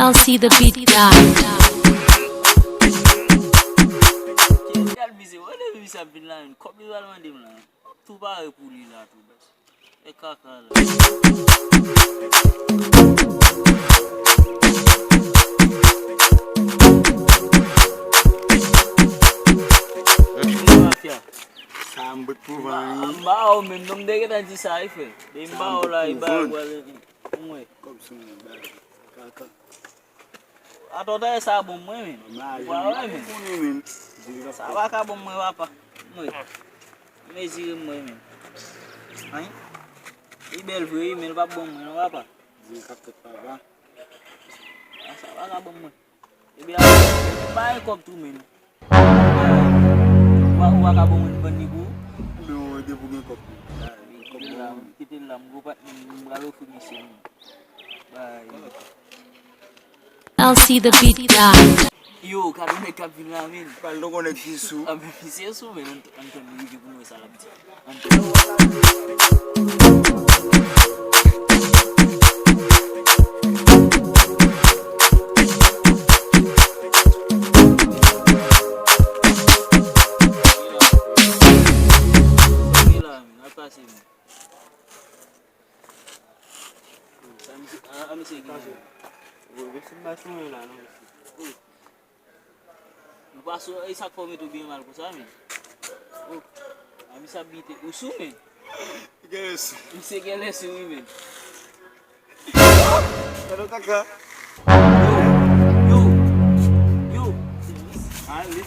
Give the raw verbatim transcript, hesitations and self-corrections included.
L C the beat god. Gad mize, wè depi misye ap vin la menm, kòb li pral mande m la. M ap tou pare pou li la tou, baz. E kaka la. Mafya. Sa m bout pou vann. M ba w menm, non, m te gentan di sa, wi, frè. Depi m ba w la, e ba w pral. Mwen. Kòb sou mwen, baz. Kaka. Atò, dayè sa bon mwen, men. Ou pa wè, men. Sa pa ka bon mwen, papa. Mwen. Mezire mwen, men. Anyen. Li bèl vre, wi, men l p ap bon mwen, non, papa. Sa pa ka bon mwen. Ebyen, m pa gen kòb tou, men. Ou pa, ou pa ka ban mwen bann li pou ou? Oubyen ou rete pou gen kòb tou? Kòb la, kite l la, m gwo patnè m, m pral ofri misye, men. Bay. L C the beat god. Yo, gade yon nèg k ap vin la, men. Pral nou konnen ki sou. A, men misye sou, men. Ann, ann tann li rive pou nou wè sa l ap di. Ann tann. Sa misye, a, a misye gen. Ou pa sou, e sa k fè w mete w byen mal konsa, men? Oh, a misye ap bite. Ou sou, men? Gen sou. Misye genlè sou, wi, men. Gade kaka. Yo, yo, yo. A, li.